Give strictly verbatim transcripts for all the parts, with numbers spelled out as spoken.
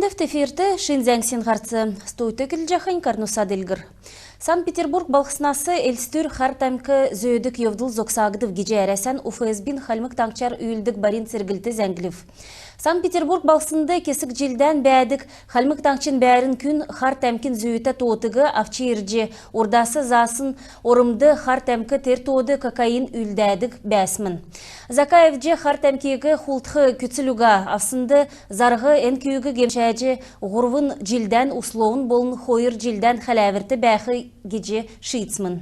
Эфирт шин зәңгсин һарц. Студьд көдлҗәхнь Карнуса Делгр. Санкт-Петербург балһснас Элстүр хар тәмк зөөдг йовдл зогсагдв гиҗ Әрәсән УФСБ-н Хальмг Таңһчар үүлддг барин церглт зәңглв. Санкт-Петербург балһснд кесг җилдән бәәдг Хальмг Таңһчин бәәрн күн хар тәмкин зүүтә тоотыг авч ирҗ, урдас заасн ормд хар тәмк, тер тоод кокаин үлдәдг бәәсмн. Зака эвдҗ хар тәмкиг хулдх күцл уга авснд зарһ эн күүг гемшәҗ, һурвн җилдән условн болн хойр җилдән хәләврт бәәх гиҗ шиидсмн.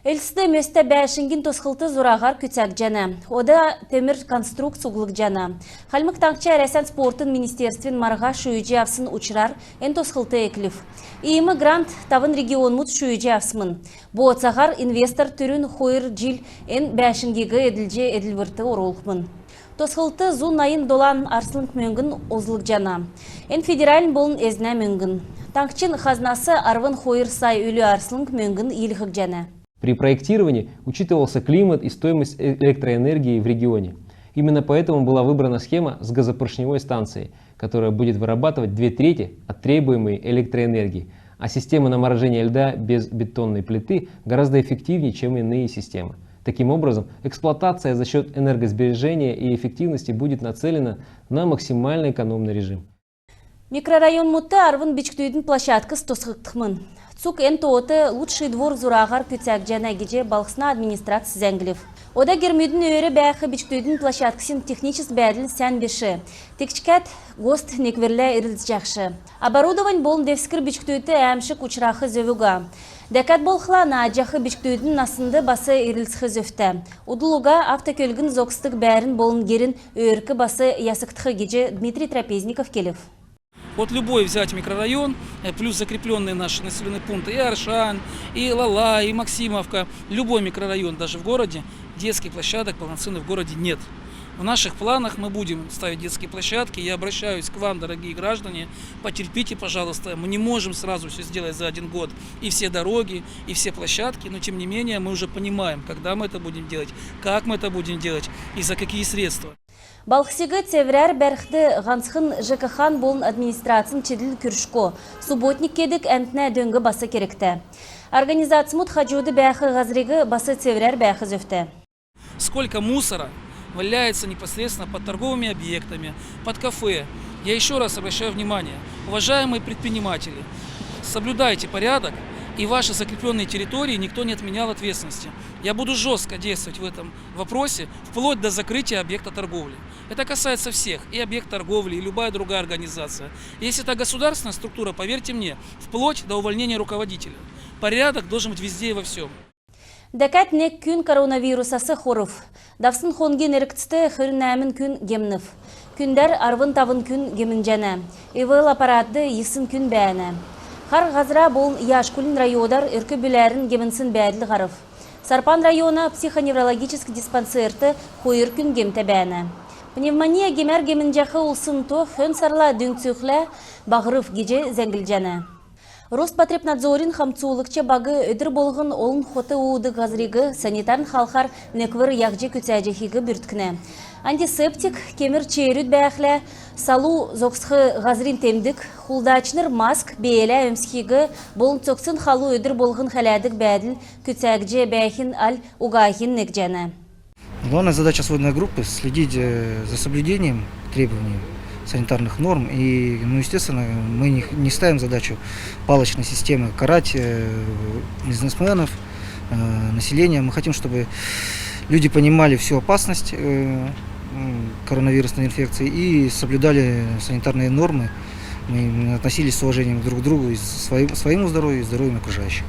Элстд мөстә бәәшңгин тосхлт зураһар күцәгдҗәнә. Ода темр конструкц углгдҗана. Хальмг Таңһч Әрәсән спортын министерствин марһа шүүҗ авсн учрар эн тосхлт эклв. Иим грант тавн регионмуд шүүҗ авсмн. Бооцаһар инвестор түрүн хойр җил эн бәәшңгиг эдлҗ, эдлврт орулхмн. Тосхлтд зун найн долан арслң мөңгн олзлгдҗана. Эн федеральн болн эзнә мөңгн. Таңһчин хазнас арвн хойр сай үлү арслң мөңгн йилһгдҗәнә. При проектировании учитывался климат и стоимость э-, электроэнергии в регионе. Именно поэтому была выбрана схема с газопоршневой станцией, которая будет вырабатывать две трети от требуемой электроэнергии, а система намораживания льда без бетонной плиты гораздо эффективнее, чем иные системы. Таким образом, эксплуатация за счёт энергосбережения и эффективности будет нацелена на максимально экономный режим. Микрорайонмудт арвн бичкдүдин площадкс тосхгдхмн. Цуг эн тоот «Лучший двор» зураһар күцәгдҗәнә гиҗ балһсна администрац зәңглв. Ода гермүдин өөр бәәх бичкдүдин площадксин техническ бәәдл сән биш. Тегчкәд ГОСТ некврлә ирлцҗәхш. Оборудовань болн девскр бичкдүдт әәмшг учрах зөв уга. Дәкәд болхла, нааҗах бичкдүдин наснд бас ирлцх зөвтә. Удл уга автокөлгн зогсдг бәәрн болн герин өөрк бас ясгдх гиҗ Дмитрий Трапезников келв. Вот любой взять микрорайон, э, плюс закреплённые наши населённые пункты, и Аршан, и Лала, и Максимовка, любой микрорайон, даже в городе, детских площадок полноценных в городе нет. В наших планах мы будем ставить детские площадки. Я обращаюсь к вам, дорогие граждане, потерпите, пожалуйста. Мы не можем сразу всё сделать за один год. И все дороги, и все площадки. Но тем не менее, мы уже понимаем, когда мы это будем делать, как мы это будем делать и за какие средства. Балһсиг цеврәр бәрхд һанцхн ЖКХ-н болн администрацин чидл күршго. Субботник кедг әмтнә дөң бас кергтә. Организацмуд хаҗуд бәәх һазриг бас цеврәр бәәх зөвтә. Сколько мусора валяется непосредственно под торговыми объектами, под кафе. Я ещё раз обращаю внимание, уважаемые предприниматели, соблюдайте порядок, и ваши закреплённые территории никто не отменял ответственности. Я буду жёстко действовать в этом вопросе, вплоть до закрытия объекта торговли. Это касается всех, и объект торговли, и любая другая организация. Если это государственная структура, поверьте мне, вплоть до увольнения руководителя. Порядок должен быть везде и во всём. Дәкәд нег күн коронавирусас хорв. Давсн хонгин эргцд хөрн нәәмн күн гемнв. Күндәр арвн тавн күн гемнҗәнә. ИВЛ аппаратд йисн күн бәәнә. Хар Һазра болн Яшкулин районар өрк-бүләрн гемнсн бәәдл һарв. Сарпан района психоневрологическ диспансерт хойр күн гемтә бәәнә. Пневмония гемәр гемнҗәх улсин то хөн сарла дүңцүлхлә баһрв гиҗ зәңглҗәнә. Роспотребнадзорин хамцулгч баг өдр болһн олн хот уудг һазриг санитарн халхар неквр яһҗ күцәҗәхиг бүрткнә. Антисептик, кемр черүд бәәхлә, салу зогсх һазрин темдг, хулдачнр маск, беелә өмсхиг болн цогцин халу өдр болһн хәләдг бәәдл күцәгдҗ бәәхин аль угаһин негҗәнә. Главная задача сводной группы — следить, э, за соблюдением требований санитарных норм. И, ну, естественно, мы не, не ставим задачу палочной системы карать, э, бизнесменов, э, население. Мы хотим, чтобы люди понимали всю опасность, э, м, коронавирусной инфекции и соблюдали санитарные нормы, мы относились с уважением друг к другу и своим, своему здоровью, и здоровью окружающих.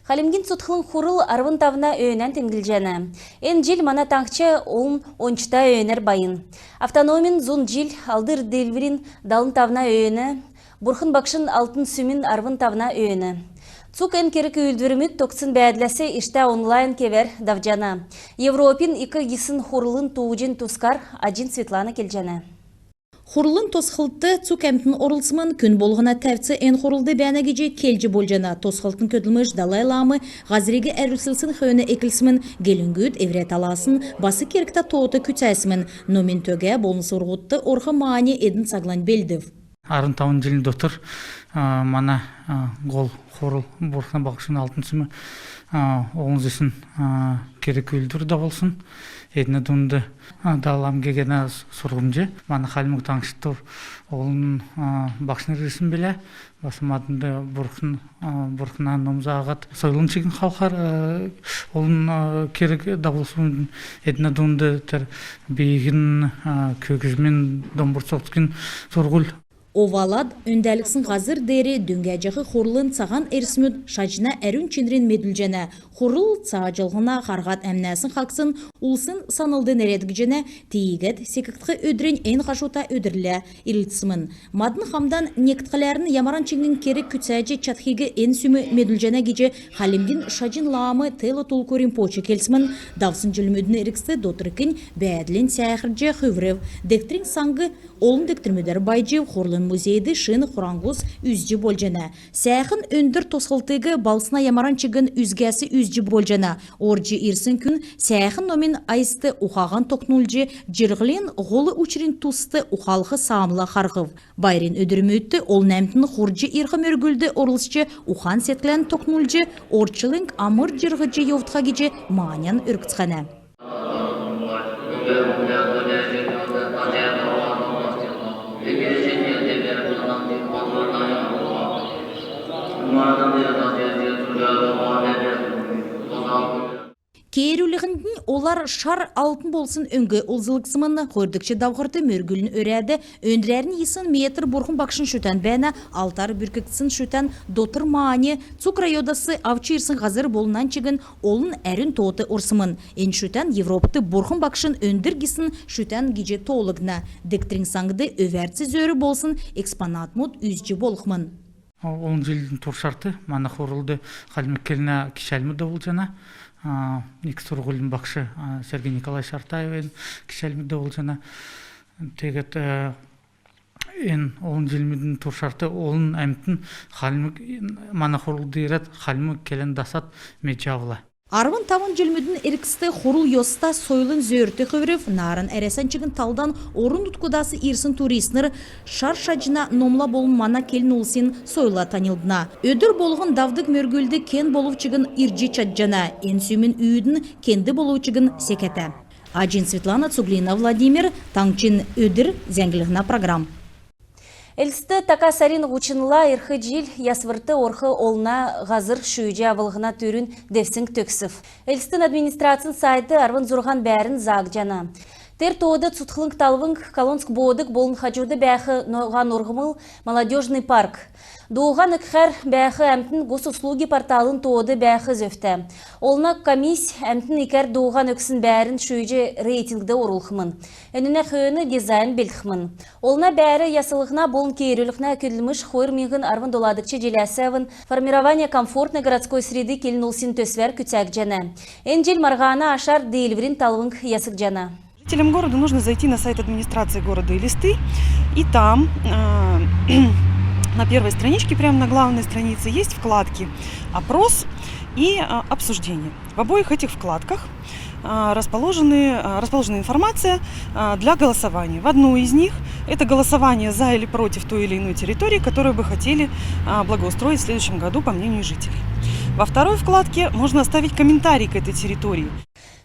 Хальмгин цутхлң хурл арвн тавна өөнән темдглҗәнә. Эн җил мана таңһч олн ончта өөнәр байн. Автономин зун җил, Алдр диилврин далн тавна өөн, Бурхн Багшин Алтн сүмин арвн тавна өөн. Цуг эн керг-үүлдврмүд тогтсн бәәдләс иштә онлайн кевәр давҗана. Европин ик гисн хурлын тууҗин тускар Аҗин Светлана келҗәнә. Хурлын тосхлтд цуг әмтн орлцсмн. Күн болһна тәвц эн хурлд бәәнә гиҗ келҗ болҗана. Тосхлтын көдлмш Далай лам һазриг әрүслсн хөөн эклсмн. Гелңгүд эврә таласн бас кергтә тоот күцәсмн. Номин төгә болн сурһульд орх мани эдн цаглань белдв. Арвн тавн җилин дотр, а, мана, а, һол хурл Бурхна Багшин алтн сүм, а, олн зүсн, а, керг-үүлдвр давулсн. Эднә дунд, а, Дала ламгин гена с-, сурһмҗ, мана Хальмг Таңһчд олн, а, багшнр ирсн билә. Бас маднд Бурхн, а, Бурхна ном зааһад, сойлын чигн халхар, а, олн, а, керг давулсмн. Эднә дунд тер бииһин, а, көгҗмин, домбр цокдгин сурһуль. Овалад өндәлһсн һазр деер дөңнҗәх хурлын цаһан эрсмүд шаҗна әрүн чинринь медүлҗәнә. Хурл цааҗллһна харһад әмнәсн хаһцсн улсин санлд нерәдгдҗәнә. Тиигәд секгдх өдрнь эн һашута өдрлә ирлцсмн. Мадн хамдан негдхләрн ямаран чигн керг күцәҗ чадхиг эн сүм медүлҗәнә гиҗ Хальмгин Шаҗн лам Тэло Тулку Ринпоче келсмн. Давсн җилмүдин эргцд дотркнь бәәдлнь сәәхрҗ хүврв. Дегтрин саң олн дегтрмүдәр байҗв. Хурлын музейд шин хураңһус үзҗ болҗана. Сәәхн өндр тосхлтыг балһсна ямаран чигн үзгәс үзҗ болҗана. Орҗ ирсн күн сәәхн номин айст ухаһан тогтнулҗ, җирһлин һол учрин туст ухалх саамла харһв. Байрин өдрмүдт олн әмтн хурҗ ирх мөргүлд орлцҗ, ухан-седклән тогтнулҗ, орчлң амр җирһҗ йовтха гиҗ манян өргцхәнә. Кеерүллһнднь олар шар алтн болсн өңг олзлгдсмн. Хойрдгч давхрт мөргүлин өрәд өндрәрн йисн метр Бурхн Багшин шүтән бәәнә. Алтар бүркгдсн шүтән дотр мань цуг районудас авч ирсн һазр болн нань чигн олн әрүн тоот орсмн. Эн шүтән Европд Бурхн Багшин өндр гисн шүтән гиҗ тоолгдна. Дегтрин саңд өвәрц зөөр болсн экспонатмуд үзҗ болхмн. Олн җилин туршарт мана хурлд хальмг келнә кичәлмүд болҗана. А, ик сурһулин багш, а, Сергей Николаевич Артаевин кичәлмүд болҗана. Тегәд, э, эн олн җилмүдин туршарт олн әмтн хальмг, мана хурлд ирәд хальмг келән дасад медҗ авла. Арвн тавн җилмүдин эргцд хурл йоста сойлын зөөрт хүврв. Нааран Әрәсән чигн талдан орн-нутгудас ирсн туристнр шар шаҗна номла болн мана келн улсин сойлла таньлдна. Өдр болһн давдг мөргүлд кен болв чигн ирҗ чадҗана. Эн сүмин үүдн кенд болв чигн секәтә. Аҗин Светлана, Цуглина Владимир, «Таңһчин өдр» зәңгллһнә программ. Элстд така сарин һучнла ирх җил ясврт орх олна һазр шүүҗ авлһна түрүн девсң төгсв. Элстин администрацин сайтд арвн зурһан бәәрн заагдҗана. Тер тоод цутхлң талвң, Колонск боодг болн хаҗуд бәәх ноһан урһмл, Молодёжный парк. Дууһан өгхәр бәәх әмтн Госуслуги порталын тоод бәәх зөвтә. Олна комисс әмтн икәр дууһан өгсн бәәрн шүүҗ рейтингд орулхмн. Энүнә хөөн дизайн белдхмн. Олна бәәр яслһна болн кеерүллһнә көдлмш хойр миңһн арвн доладгч җиләс авн «Формирование комфортной городской среды» келн улсин төсвәр күцәгдҗәнә. Эн җил марһана ашар диилврин талвң ясгдҗана. Жителям города нужно зайти на сайт администрации города Элисты, и там, э, на первой страничке, прямо на главной странице, есть вкладки «Опрос» и, э, «Обсуждение». В обоих этих вкладках, а, расположены, а, расположена информация, а, для голосования. В одну из них это голосование за или против той или иной территории, которую бы хотели, а, благоустроить в следующем году, по мнению жителей. Во второй вкладке можно оставить комментарий к этой территории.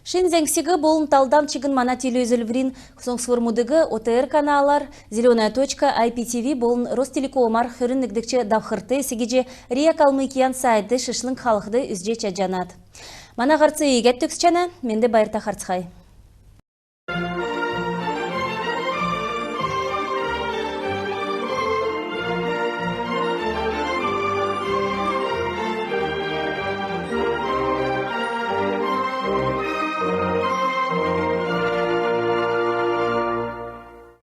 Шин зәңгсиг болн талдан чигн мана телеүзүлврин соңсврмудыг ОТР каналар, «Зелёная точка», IPTV болн Ростелекомар хөрн негдгч давхрт эс гиҗ РИА Калмыкиян сайтд шишлң халхд үзҗ чадҗанат. Мана һарц иигәд төгсҗәнә. Менд, байрта харһцхай.